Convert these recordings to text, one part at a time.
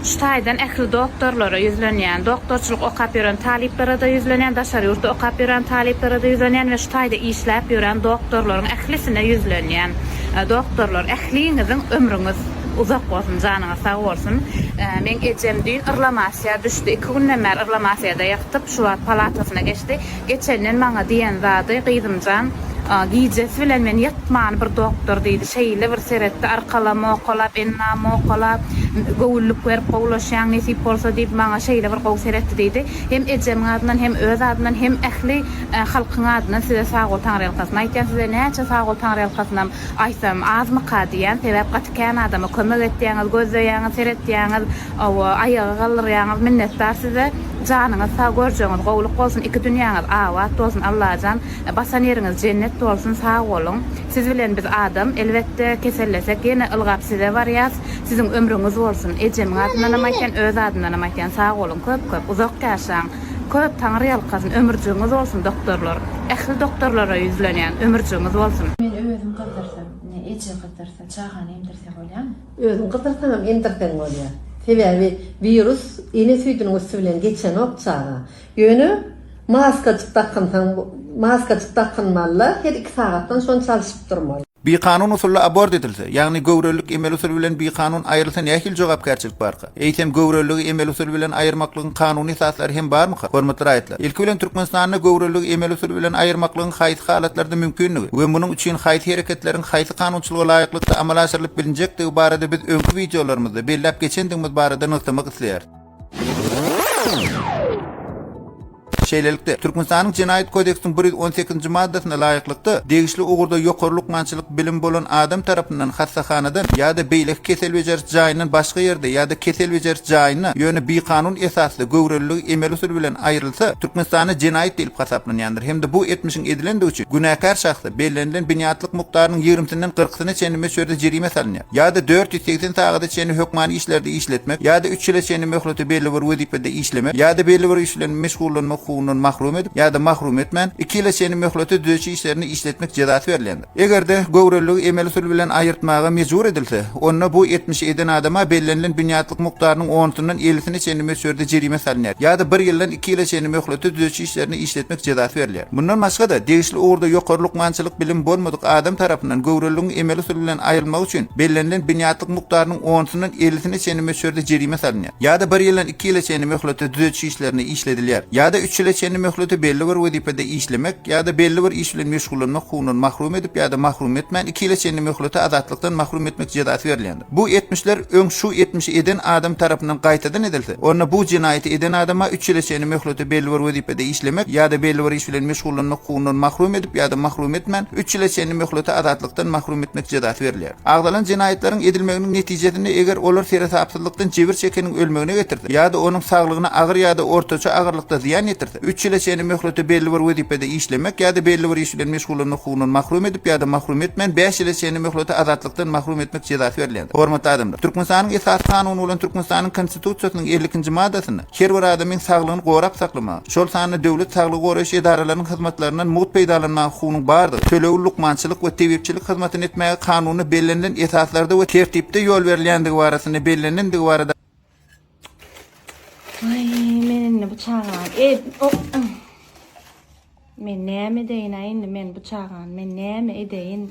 Şu taýdan ähli doktorlara ýüzlenýän, doktorçylyk okap ýören talyplara-da ýüzlenýän, daşary ýurtda okap ýören talyplara-da ýüzlenýän we şu taýda işläp ýören doktorlaryň ählisine ýüzlenýän. Doktorlar, ähliňiziň ömrüňiz uzak bolsun, janyňyz sag bolsun. Meň ejem düýn yrlamasiýa düşdi. Iki günden bäri yrlamasiýada ýatyp, şu wagt palatasyna geçdi. Geçenden maňa diýen zady, Gyzymjan, gijesi bilen men ýatman bir doktor diýdi, şeýle bir seretdi, arkalamy okalap, endamymy okalap, göwünlik berip gowulaşýaň nesip bolsa diýip, maňa şeýle bir gowy seretdi diýdi. Hem ejemiň adyndan, hem öz adymdan, hem ähli halkyň adyndan size sag bol Taňryýalkasyn aýtýan. Size näçe sag bol Taňryýalkasynam aýtsam azmyka diýýän. Sebäp gaty kän adama kömek etýäňiz, gözleýäňiz, seretýäňiz. Hawa, aýaga galdyrýaňyz, minnetdar size. Janyňyz sag, görjegiňiz gowulyk bolsun, iki dünýäňiz abat bolsun, Allajan, basan ýeriňiz jennet bolsun, sag boluň. Siz bilen biz adam, elbetde, kesellesek ýene ylgap size barýas. Siziň ömrüňiz bolsun. Ejemiň adyndanam aýtýan, öz adymdanam aýtýan, sag boluň, köp köp, uzak ýaşaň. Köp Taňry ýalkasyn, ömürjigiňiz bolsun, doktorlar. Ähli doktorlara ýüzlenýän, ömürjigiňiz bolsun. Men özüm gyzdyrsam, ine eje gyzdyrsa, çagany emdirse bolýamy? Özüň gyzdyrsaňam emdirseň bolýar. Sebäbi wirus ene süýdüniň üsti bilen geçenok çaga. Ýöne maskajyk dakynsaň maskajyk dakynmalyda her iki sagatdan şony çalşyp durmaly. Bikanun usulda abort edilse, ýagny göwrelilik emeli usul bilen bikanun aýrylsa nähili jogapkärçilik barka? Eýsem göwreliligi emeli usul bilen aýyrmaklygyň kanuny esaslary hem barmyka? Hormatly raýatlar! Ilki bilen Türkmenistanda göwreliligi emeli usul bilen aýyrmaklygyň haýsy halatlarda mümkindigi we munuň üçin haýsy hereketleriň haýsy kanunçylyga laýyklykda amala aşyrylyp bilinjekdigi barada biz öňki wideolarymyzda belläp geçendigimiz barada nygtamak isleýäris. Şeýlelikde, Türkmenistanyň Jenaýat kodeksiniň 118-nji maddasyna laýyklykda, degişli ugurda ýokary lukmançylyk bilimi bolan adam tarapyndan hassahanadan ýa-da beýleki kesel bejeriş jaýyndan başga ýerde ýa-da kesel bejeriş jaýynda, ýöne bikanun esasda göwreliligi emeli usul bilen aýrylsa, Türkmenistanda jenaýat diýlip hasaplanýandyr hem-de bu etmişiň edilendigi üçin günäkär şahsa bellenilen binýatlyk mukdarynyň ýigrimisinden kyrkysyna çenli möçberde jerime salynýar. Ýa-da 480 sagada çenli hökmany işlerde işletmek, ýa-da üç ýyla çenli möhlete belli bir wezipede işlemek, ýa-da belli bir iş bilen meşgullanmak hukugyndan mahrum edip ýa-da mahrum etmän, iki ýyla çenli möhlete düzediş işlerinde işletmek jezasy berilýändir. Eger-de göwreliligi emeli usul bilen aýyrtmaga mejbur edilse, onda bu etmişi eden adama bellenilen binýatlyk mukdarynyň onusyndan ellisine çenli möçberde jerime salynýar ýa-da bir ýyldan iki ýyla çenli möhlete düzediş işlerinde işletmek jezasy berilýär. Mundan başga-da, degişli ugurda ýokary lukmançylyk bilimi bolmadyk adam tarapyndan göwreliligiň emeli usul bilen aýrylmagy üçin bellenilen binýatlyk mukdarynyň onusyndan ellisine çenli möçberde jerime salynýar ýa-da bir ýyldan iki ýyla çenli möhletde düzediş işlerinde işledilýär ýa-da üç ýyla çenli möhlete belli bir wezipede işlemek ýa-da belli bir iş bilen meşgullanmak hukugyndan mahrum edip ýa-da mahrum etmän iki ýyla çenli möhlete azatlykdan mahrum etmek jezasy berilýändir. Bu etmişler öň şu etmişi eden adam tarapyndan gaýtadan edilse, onda bu jenaýaty eden adama üç ýyla çenli möhlete belli bir wezipede işlemek ýa-da belli bir iş bilen meşgullanmak hukugyndan mahrum edip ýa-da mahrum etmän üç ýyla çenli möhlete azatlykdan mahrum etmek jezasy berilýär. Agzalan jenaýatlaryň edilmeginiň netijesinde eger olar seresapsyzlykdan jebir çekeniň ölmegine getirse ýa-da onuň saglygyna agyr ýa-da ortaça agyrlykda zyýan ýetirse, üç ýyla çenli möhlete belli bir wezipede işlemek ýa-da belli bir iş bilen meşgullanmak hukugyndan mahrum edip ýa-da mahrum etmän bäş ýyla çenli möhlete azatlykdan mahrum etmek jezasy berilýändir. Hormatly adamlar! Türkmenistanyň Esasy Kanuny bolan Türkmenistanyň Konstitusiýasynyň 52-nji maddasynda her bir adamyň saglygyny gorap saklamaga, şol sanda döwlet saglygy goraýyş edaralarynyň hyzmatlaryndan mugt peýdalanmaga hukugynyň bardygy, tölegli lukmançylyk we tebipçilik hyzmatyny etmäge kanunda bellenilen esaslarda we tertipde ýol berilýändigi barasynda bellenendigi barada Aý, men indi bu çagany e, o, Men näme edeýin aý indi men bu çagany men näme edeýin?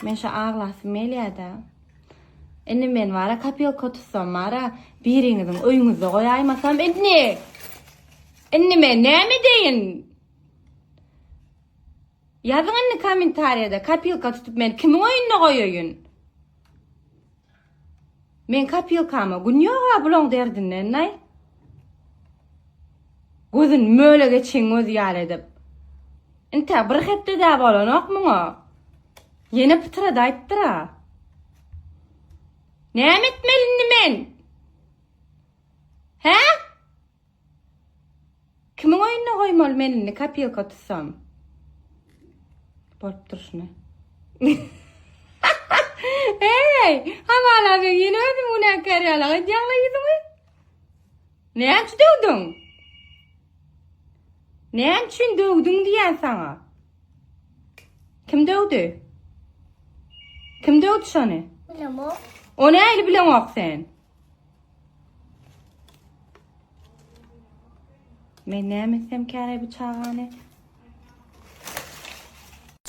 Men şu aglasym gelýär-de. Indi men bara kopilka tutsam bara biriňiziň öýüňizde goýaýmasam indi. Indi men näme edeýin? Ýazyň indi kommentariýada kopilka tutup men kimiň öýünde goýaýyn? Men kopilkama gün ýog-a bulaň derdinden-aý. Gözüni möle geçiň gözi ýaly edip. Intä bir hepde-dä bolanok muňa. Ýene pytradaýypdyr-a. Näme etmeli indi men? Hä? Kimiň öýünde goýmaly men indi kopilka tutsam? Bolup durşuna. Hey, hamala men ýene özüm günäkär ýaly edýäňle ýüzüňi. Näme üçin döwdüň? Näme üçin döwdüň diýýän saňa? Kim döwdi? Kim döwdi şony? Bilemok. O nähili bileňok sen? Men näme etsem käreý bu çagany?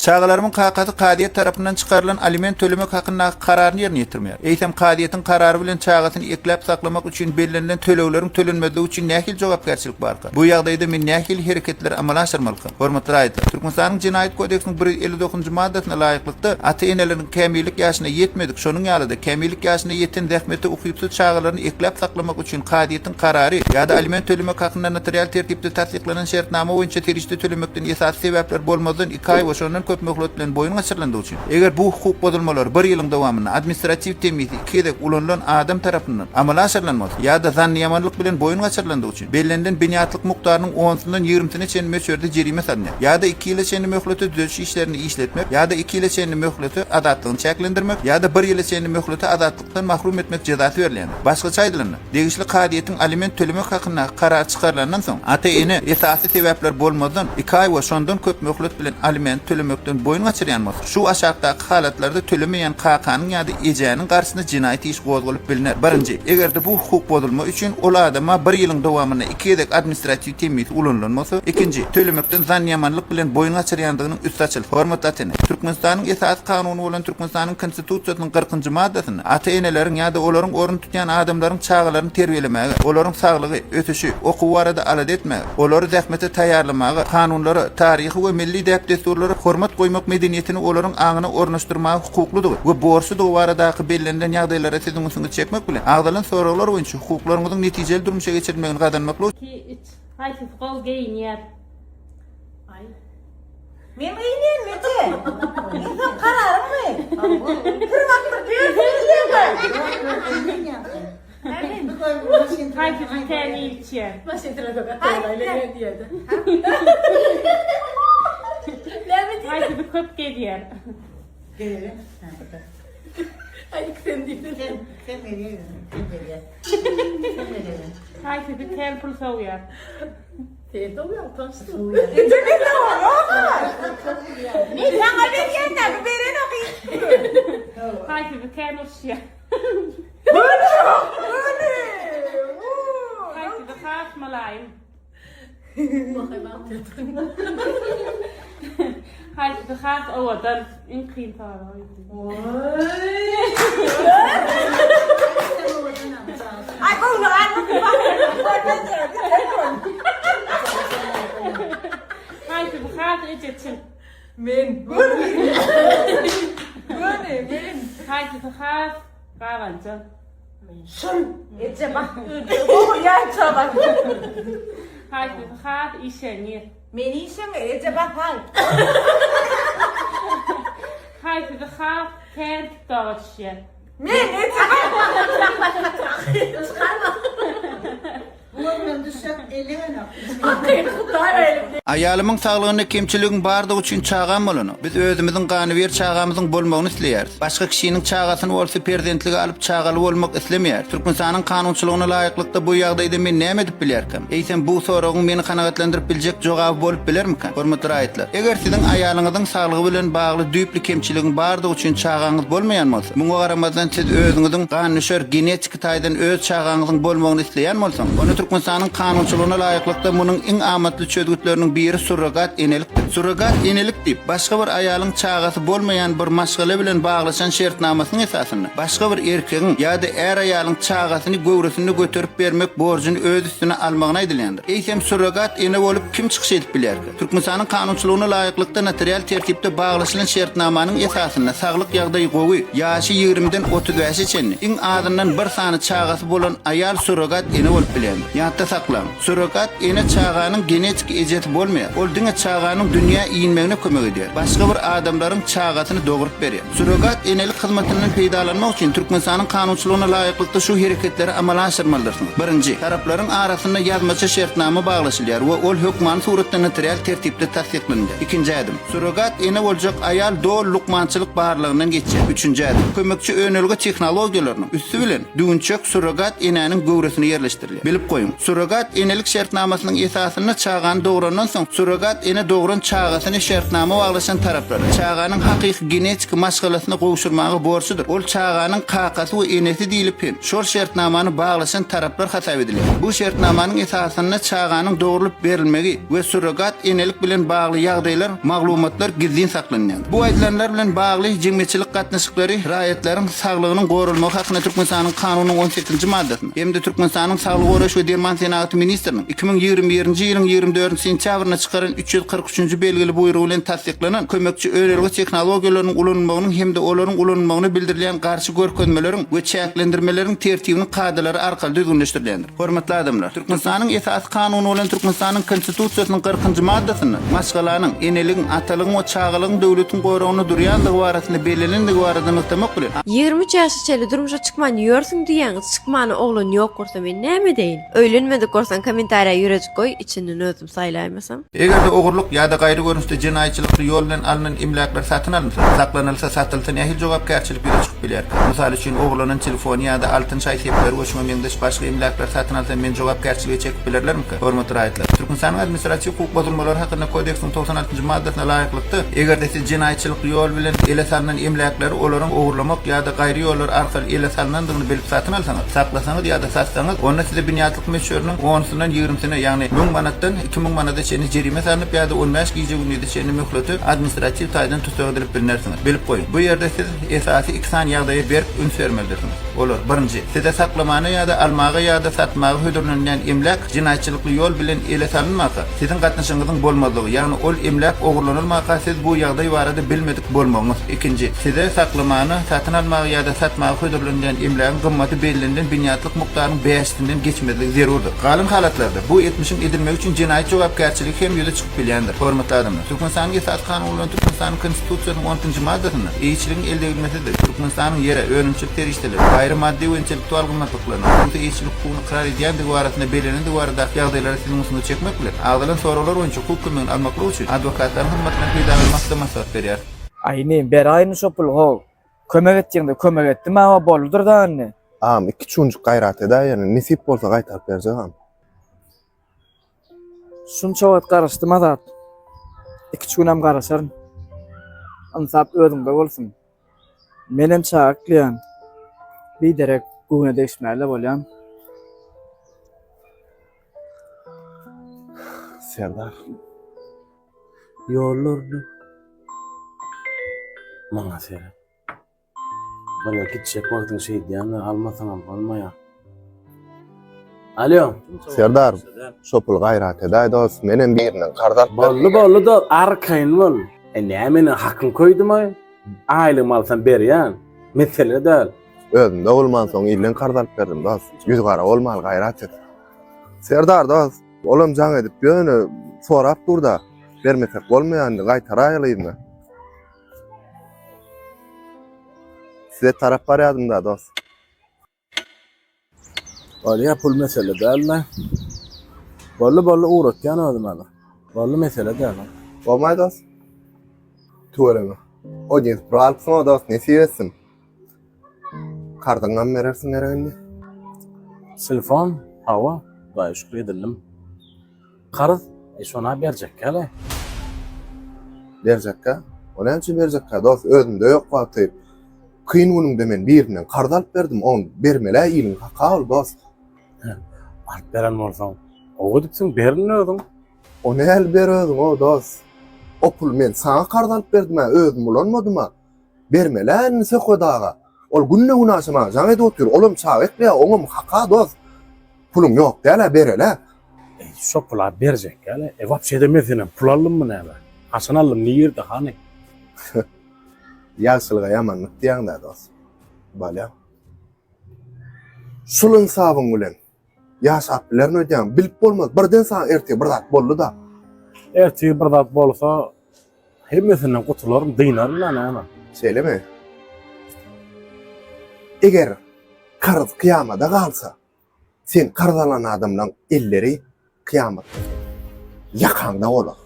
Çagalarymyň kakasy kazyýet tarapyndan çykarylan aliment tölemek hakyndaky kararyny ýerine ýetirmeýär. Eýsem, kazyýetiň karary bilen çagasyny ekläp saklamak üçin bellenilen tölegleriň tölenmezligi üçin nähili jogapkärçilik barka? Bu ýagdaýda men nähili hereketleri amala aşyrmalykam? Hormatly raýatlar! Türkmenistanyň Jenaýat kodeksiniň 159-njy maddasyna laýyklykda, ata-eneleriň kämillik ýaşyna ýetmedik, şonuň ýaly-da, kämillik ýaşyna ýeten zähmete ukypsyz çagalaryny ekläp saklamak üçin kazyýetiň karary ýa-da aliment tölemek hakynda notarial tertipde tassyklanan şertnama boýunça serişde tölemekden esasy sebäpler bolmazdan iki aý we şondan köp möhlet bilen boýun gaçyrylandygy üçin, eger bu hukuk bozulmalary bir ýylyň dowamynda administratiw temmisi iki gezek ulanylan adam tarapyndan amala aşyrylan bolsa ýa-da zannyýamanlyk bilen boýun gaçyrylandygy üçin, bellenilen binýatlyk mukdarynyň onsundan ýigrimsine çenli möçberde jerime salynýar ýa-da iki ýyla çenli möhlete düzediş işlerini işletmek ýa-da iki ýyla çenli möhlete azatlygyny çäklendirmek ýa-da bir ýyla çenli möhlete azatlykdan mahrum etmek jezasy berilýändir. Başgaça aýdylanda, degişli kazyýetiň aliment tölemek hakyndaky karary çykarylandan soň, ata-ene esasy sebäpler bolmazdan iki aý we şondan köp möhlet bilen aliment tölemekden boýun gaçyrýan bolsa, şu aşakdaky halatlarda tölemeýän kakanyň ýa-da ejäniň garşysyna jenaýat iş gozgalyp bilner. Birinji, eger-de bu hukuk bozulma üçin ol adama bir ýylyň dowamynda iki gezek administratiw temmisi ulanylan bolsa. Ikinji, tölemekden zannyýamanlyk bilen boýun gaçyrýandygynyň üsti açylsa. Hormatly ata-ene! Türkmenistanyň Esasy Kanuny bolan Türkmenistanyň Konstitusiýasynyň kyrkynjy maddasynda ata-eneleriň ýa-da olaryň ornuny tutýan adamlaryň çagalaryny terbiýelemäge, olaryň saglygy, ösüşi, okuwy barada alada etmäge, olary zähmete taýýarlamaga, kanunlara, taryhy we milli däp-dessurlara hormat goýmak medeniýetini olaryň aňyna ornaşdyrmaga hukuklydygy we borçludygy baradaky bellenilen ýagdaýlara siziň ünsüňizi çekmek bilen, agzalan soraglar boýunça hukuklaryňyzyň netijeli durmuşa geçirilmegini gazanmaklyk Iki, üç. Haýsysy gowy geýinýär? Aý. Men geýinýän Mete. Iň soň kararyňmy? Pir bakdyryp ýörsüň diýýän. Haýsysy tämiz içýär? Haýsysy köp gezýär? Haýsysy kän pul sowýar? Men saňa berýän-dä, bu berenok hiç. Haýsysy kän uruşýar? Haýsysy has mylaýym? Haýsysy has owadan? Iň kyn sorag. Aý göwni galmasyn bak. Haýsysy has ejeçil? Men. Göni. Göni men. Haýsysy has gabanjaň? Şul. Eje bak. Ogul ýaýça bak. Haýsysy has işeňňir? Men işeňňir eje bak haý. Haýsysy has kän TikToga düşýär? Men eje bak. Çykarma. Aýalymyň saglygynda kemçiligiň bardygy üçin çagam bolanok. Biz özümiziň ganybir çagamyzyň bolmagyny isleýäris. Başga kişiniň çagasyny bolsa perzentlige alyp çagaly bolmak islemeýäris. Türkmenistanyň kanunçylygyna laýyklykda bu ýagdaýda men näme edip bilýärkäm? Eýsem bu soragyň meni kanagatlandyryp biljek jogaby bolup bilermikä? Hormatly raýatlar! Eger siziň aýalyňyzyň saglygy bilen bagly düýpli kemçiligiň bardygy üçin çagaňyz bolmaýan bolsa, muňa garamazdan siz özüňiziň gandüşer genetiki taýdan öz çagaňyzyň bolmagyny isleýän bolsaň, onda Türkmenistanyň kanunçylygyna laýyklykda munuň iň amatly çözgütleriniň biri surrogat enelikdir. Surrogat enelik diýip, başga bir aýalyň çagasy bolmaýan bir maşgala bilen baglaşan şertnamasynyň esasynda, başga bir erkegiň ýa-da är-aýalyň çagasyny göwresinde göterip bermek borjuny öz üstüne almagyna aýdylýandyr. Eýsem, surrogat ene bolup kim çykyş edip bilýärkä? Türkmenistanyň kanunçylygyna laýyklykda notarial tertipde baglaşylan şertnamanyň esasynda saglyk ýagdaýy gowy, ýaşy ýigrimiden 35-e çenli, iň azyndan bir sany çagasy bolan aýal surrogat ene bolup bilýändir. Ýatda saklaň, surrogat ene çaganyň genetiki ejesi bolmaýar, ol diňe çaganyň dünýä inmegine kömek edýär, başga bir adamlaryň çagasyny dogrup berýär. Surrogat enelik hyzmatyndan peýdalanmak üçin Türkmenistanyň kanunçylygyna laýyklykda şu hereketleri amala aşyrmalydyrsyňyz. Birinji, taraplaryň arasynda ýazmaça şertnama baglaşylýar we ol hökmany suratda notarial tertipde tassyklanylýar. Ikinji ädim, surrogat ene boljak aýal doly lukmançylyk barlagyndan geçýär. Üçünji ädim, kömekçi önelge tehnologiýalarynyň üsti bilen düwünçek surrogat enäniň göwresine ýerleşdirilýär. Bilip goýuň, surrogat enelik şertnamasynyň esasynda çagany dograndan soň. soň surrogat ene dogran çagasyny şertnama baglaşan taraplara, çaganyň hakyky genetiki maşgalasyna gowşurmaga borçludyr. Ol çaganyň kakasy we enesi diýlip hem şol şertnamany baglaşan taraplar hasap edilýär. Bu şertnamanyň esasynda çaganyň dogrulyp berilmegi we surrogat enelik bilen bagly ýagdaýlar, maglumatlar gizlin saklanýar. Bu aýdylanlar bilen bagly jemgyýetçilik gatnaşyklary raýatlaryň saglygynyň goralmagy hakynda Türkmenistanyň Kanunynyň on sekizinji maddasynda hem-de Türkmenistanyň Saglygy goraýyş we derman senagaty ministriniň 2021-nji ýylyň 24 sentýabrynda çykaran 343-nji belgili buýrugy bilen tassyklanan kömekçi önelge tehnologiýalarynyň ulanylmagynyň hem-de olaryň ulanylmagyna bildirilýän garşy görkezmeleriň we çäklendirmeleriň tertibiniň kadalary arkaly düzgünleşdirilýändir. Hormatly adamlar! Türkmenistanyň Esasy Kanuny bolan Türkmenistanyň Konstitusiýasynyň kyrkynjy maddasynda maşgalanyň, eneligiň, atalygyň we çagalygyň döwletiň goragynda durýandygy barasynda bellenendigi barada nygtamak bilen, 23 ýaşa çenli durmuşa çykman ýörsüň diýýäňiz çykmana oglan ýok bolsa men näme edeýin? Öýlenmedik bolsaň kommentariýa ýürejik goý içinden özüm saýlaýmasam. Eger-de ogurlyk ýa-da gaýry görnüşde jenaýatçylykly ýol bilen alnan emläkler satyn alynsa, saklanylsa, satylsa nähili jogapkärçilik ýüze çykyp biler? Mysal üçin, ogurlanan telefony ýa-da altyn şaý-sepleri we şuňa meňzeş başga emläkleri satyn alsam meni jogapkärçilige çekip bilerlermikä? Hormatly raýatlar! Türkmenistanyň Administratiw hukuk bozulmalary hakynda kodeksiň 96 njy maddasyna laýyklykda, eger-de siz jenaýatçylykly ýol bilen ele salnan emläkleri olaryň ogurlamak ýa-da gaýry ýollar arkaly ele salnandygyny bilip satyn alsaňyz, saklasaňyz ýa-da satsaňyz, onda size binýatlyk möçberiniň onusyndan ýigrimisine, ýagny 1000 manatdan 2000 manada çenli jerime salnyp ýa-da on bäş gije-gündize çenli möhlete administratiw taýdan tussag edilip bilnersiňiz. Bilip goýuň, bu ýerde siz esasy iki sany ýagdaýa berk üns bermelidirsiňiz. Olar, birinji, size saklamana ýa-da almaga ýa-da satmaga hödürlenilýän emläk jenaýatçylykly ýol bilen ele salynmaka, siziň gatnaşygyňyzyň bolmazlygy, ýagny ol emläk ogurlanylmaka siz bu ýagdaý barada bilmedik bolmagyňyz. Ikinji, size saklamana, satyn almaga ýa-da satmaga hödürlenilýän emlägiň gymmaty bellenilen binýatlyk mukdaryň bäşisinden geçmezligi zerurdyr. Galan halatlarda, bu etmişiň edilmegi üçin jenaýat jogapkärçiligi hem ýüze çykyp bilýändir. Hormatly adamlar! Türkmenistanyň Esasy Kanuny bilen Türkmenistanyň Konstitusiýasynyň on ikinji maddasynda eýeçiligiň eldegrilmesizligi Türkmenistanyň ýere, önümçilik serişdeleri, gaýry maddy we intellektual gymmatlyklaryna hususy eýeçilik hukugyny ykrar edýändigi barasynda bellenendigi baradaky ýagdaýlara siziň ünsüňizi çekmek bilen, agzalan soraglar boýunça hukuk kömegini almaklyk üçin adwokatlaryň hyzmatyndan peýdalanmagy size maslahat berýäris. Aý inim, beräý indi şo puly how. Kömek etjeňde kömek etdim aga boldudyr da indi. Agam iki çunjik gaýrat edäý ýöne nesip bolsa gaýtaryp berjek agam. Şunça wagt garaşdym Azat. Iküç günem garaşaryn. Ynsap özüňde bolsun. Menem çaga ekleýän. Biderek göwne degişmäli bolýan. Serdar. Ýollaryny maňa seret. Bana gitjek wagtyň şeýdýäň-de, almasaňam bolmaýar. Alýo. Serdar, şo pul gaýrat edäý dost, menem birinden karz alyp Boldy, boldy dost, arkaýyn bol. E näme meniň hakym köýdümaý? Aýlygymy alsam berýän. Mesele däl. Özümde bolmansoň ilden karz alyp berdim dost. Ýüz gara bolmaly gaýrat et. Serdar dost, olam jaň edip ýöne sorap dur-da, bermesek bolmaýar indi gaýtaraýaly yzyna. Size tarap barýadym-da dost. Bolýa pul mesele däl-le. Boldy boldy ugratýan özüm häzir. Boldy mesele däl. Bolmaý dost. Tüweleme. O diýip pro alypsyň-a dost, nesip etsin. Karzyňam berersiň gerek indi. Telefon, hawa, Hudaýa şükür edindim. Karz, e şona berjekkäle. Berjekkä? O näme üçin berjekkä dost, özümde ýok wagty. Kyn günüňde men birinden karz alyp berdim, ony bermelä iliň haky ol dost. Alyp beren bolsaň, gowy edipsiň, ber indi özüň. O nähili ber özüň o dost. O puly men saňa karz alyp berdim-ä, özüm ulanmadym-a. Bermelä indi Söhbet aga. Ol günde-günaşa maňa jaň edip otyr. Olam çaga ekleýär, oňam haka dost. Puluň ýok däl-ä, berel-ä. Eý, şo pula berjek ýaly. E, wapşe-de men senden pul aldymmy näme? Haçan aldym, nirde, hany? Ýagşylyga ýamanlyk diýýäň-dä, dost. Bolýa. Şul ynsabyň bilen ýaşap bilerin öýdýäňmi? Bilip bolmaz. Birden saňa ertir bir zat boldy-da. Ertir bir zat bolsa, Hemmesinden gutularyn, dynaryn-da näme. Şeýlemi? Eger karz kyýamada galsa, sen karz alan adamlaň elleri kyýamatda seň ýakaňda bolar.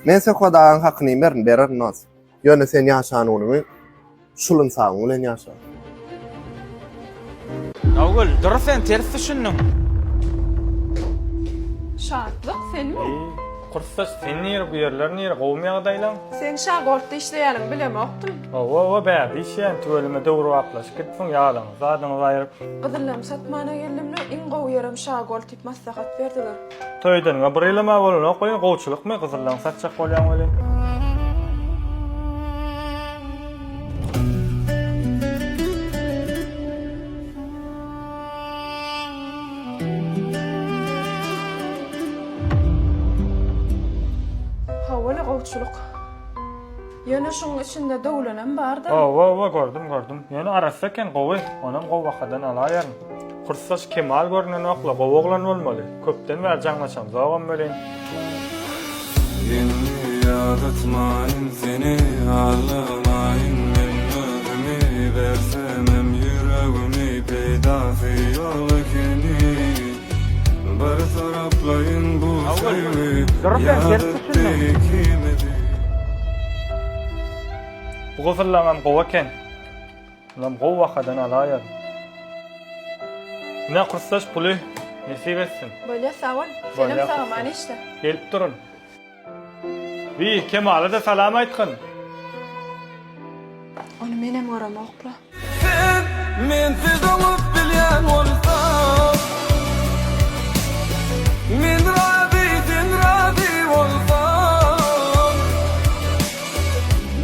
Men Söhbet agaň hakyny iýmerin, bererin dost. Ýöne sen ýaşan günüňi şul ynsabyň bilen ýaşa. Nowgül, dur sen ters düşündiň. Şatlyk senmi? Eý, kursdaş sen nire bu ýerler nire gowumy ýagdaýlaň? Seň Şagortda işleýäniňi bilemokdym. Hawa hawa bärde işleýän tüweleme döwrebaplaşyp gitipsiň ýalyňyzy zadyňyzy aýryp. Gyzyllam satmana geldimle iň gowy ýerem Şagold diýip maslahat berdiler. Toý edeniňe bir ýylam-a bolanok welin gowçulykmy gyzyllaňy satjak bolýaň welin. Hawa-la gowçulyk. Ýöne şuň içinde döwlenem bar-da. Hawa, hawa, gördüm, gördüm. Ýöne arassa eken, gowy. Onam gowy bahadan alaýaryn. Kursdaş Kemal görnenok-la, gowy oglan bolmaly. Köpden bäri jaňlaşamzogam welin. Indi ýadatmaýyn seni Aldamaýyn men özümi Bersemem ýüregimi Peýdasy ýok ekeni Bir taraplaýyn bu söýgi Ýadatdy ikimizi Bu gyzyllaňam gowy eken. Munam gowy bahadan alaýaryn. Ine kursdaş puly nesip etsin. Bolýa sag bol. Senem sag aman işle. Gelip durun. Wiý, Kemala-da salam aýtgyn. Ony menem göremokla. Sen mensiz oňup bilýän bolsaň Men razy sen razy bolsaň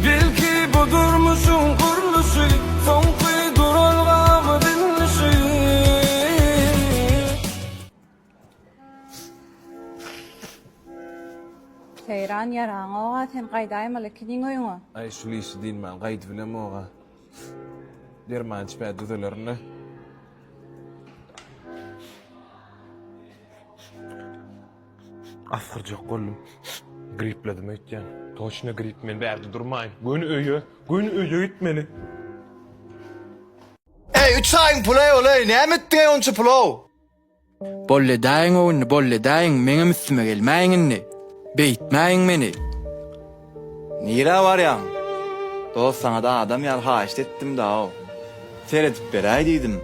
Belki bu durmuşyň gurluşy Soňky duralgamyz indi şu. Seýran ýaraňoga sen gaýdaýmaly ekeniň öýüňe. Aý şul işi dynman gaýdybilemoga. Derman içmä düzelerinde. Asgyrjak boldum. Gripledim öýtýän. Toçno grip men bärde durmaýyn. Göni öýe, göni öýe gitmeli. Eý, üç aýyň puly-eý ol-eý, näme etdiň-eý onça pul-ow? Boldy edäýiň-ow indi, boldy edäýiň, meňem üstüme gelmäýiň indi. Beýtmäýiň meni. Nirä barýaň? Dost, saňa-da adam ýaly haýyşt etdim-dä-ow. Seredip beräý diýdim.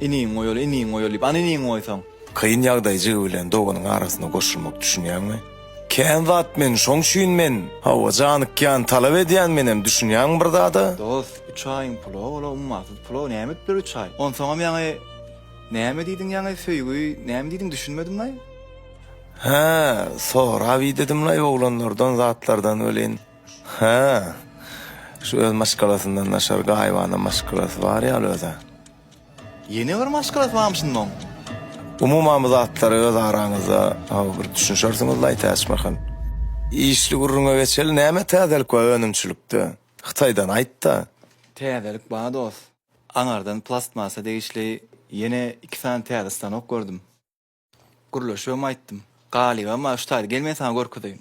Iniňi goýaly, iniňi goýaly diýip, ana iniňi goýsaň. Kyn ýagdaý jigi bilen doganyň arasyna goşulmak düşünýäňmi? Kän zat men şoň üçin men hawa janykýan talap edýän menem düşünýäňmi bir zada? Dost, üç aýyň puly-ow ol-a ummasyz pul-ow, näme edip biler üç aý? Onsoňam ýaňy näme diýdiň ýaňy söýgi näme diýdiň düşünmedim-laý? Hä, sorap idedim-laý oglanlardan zatlardan welin. Hä, şu öz maşgalasyndan daşary gaýybana maşgalasy bar ýaly öz-ä. Ýene bir maşgalasy barmyş indi oň. Umuman bu zatlary öz araňyzda hawa bir düşünşersiňizlaý Täçmahal. Işli gürrüňe geçeli näme täzelik bar önümçilikde? Hytaýdan aýtda. Täzelik bar dos. Aňardan plastmassa degişli ýene iki sany täze stanok gördüm. Gürleşibem aýtdym. Galybam bar şu taýda gel men saňa görkezeýin.